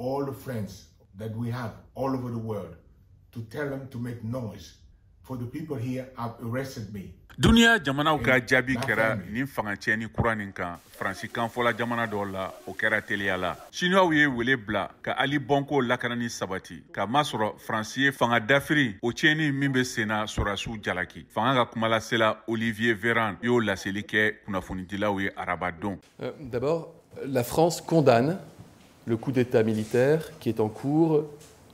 all the friends that we have all over the world to tell them to make noise for the people here have arrested me. Duniya jamanaw ka jaabi kɛra nin fanga tiɲɛni kura nin kan Faransi kanfɔla jamana dɔw la, o kɛra teliya la. Siniwaw ye wele bila ka Ali Bongo lakanani sabati, k'a masɔrɔ Faransi ye fanga dafiri o tiɲɛni min bɛ senna sɔrɔdasiw jalaki. Fanga ka kumalasela Olivier Véran y'o laseli kɛ kunnafonidilaw ye arabadon. D'abord, la France condamne le coup d'État militaire qui est en cours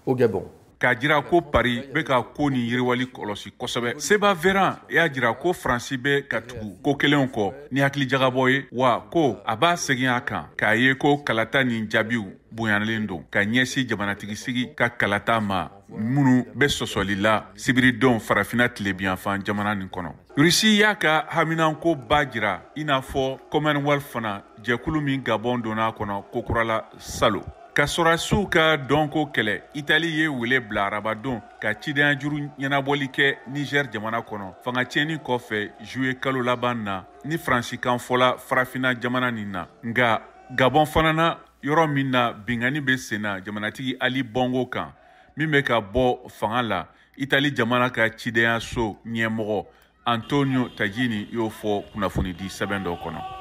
au Gabon. K'a jira ko Paris bɛ ka ko ni yiriwali kɔlɔsi kosɛbɛ, Seba Véran y'a jira ko Faransi bɛ ka tugu ko kelenw kɔ ni hakilijagabɔ ye, wa ko a b'a segin a kan k'a ye ko kalata nin jaabiw bonyalen don ka ɲɛsin jamanatigisigi ka kalata ma minnu bɛ sɔsɔli la sibiridon Farafina tilebiyanfan jamana nin kɔnɔ. Rusi y'a ka haminanko ba jira, i n'a fɔ Commonwealth fana, jɛkulu min Gabon donna a kɔnɔ kokurala salo. Ka sɔrɔdasiw ka dɔnko kɛlɛ, Itali ye wele bila arabadon ka cidenyajuru ɲɛnabɔli kɛ Niger jamana kɔnɔ fanga tiɲɛni kɔfɛ juillet kalo laban na ni Faransikan fɔla Farafina jamana nin na. Nka Gabon fana na, yɔrɔ min na binkanni bɛ sen na jamanatigi Ali Bongo kan min bɛ ka bɔ fanga la, Itali jamana ka cidenyaso ɲɛmɔgɔ Antonio Tajani y'o fɔ kunnafonidi sɛbɛn dɔ kɔnɔ.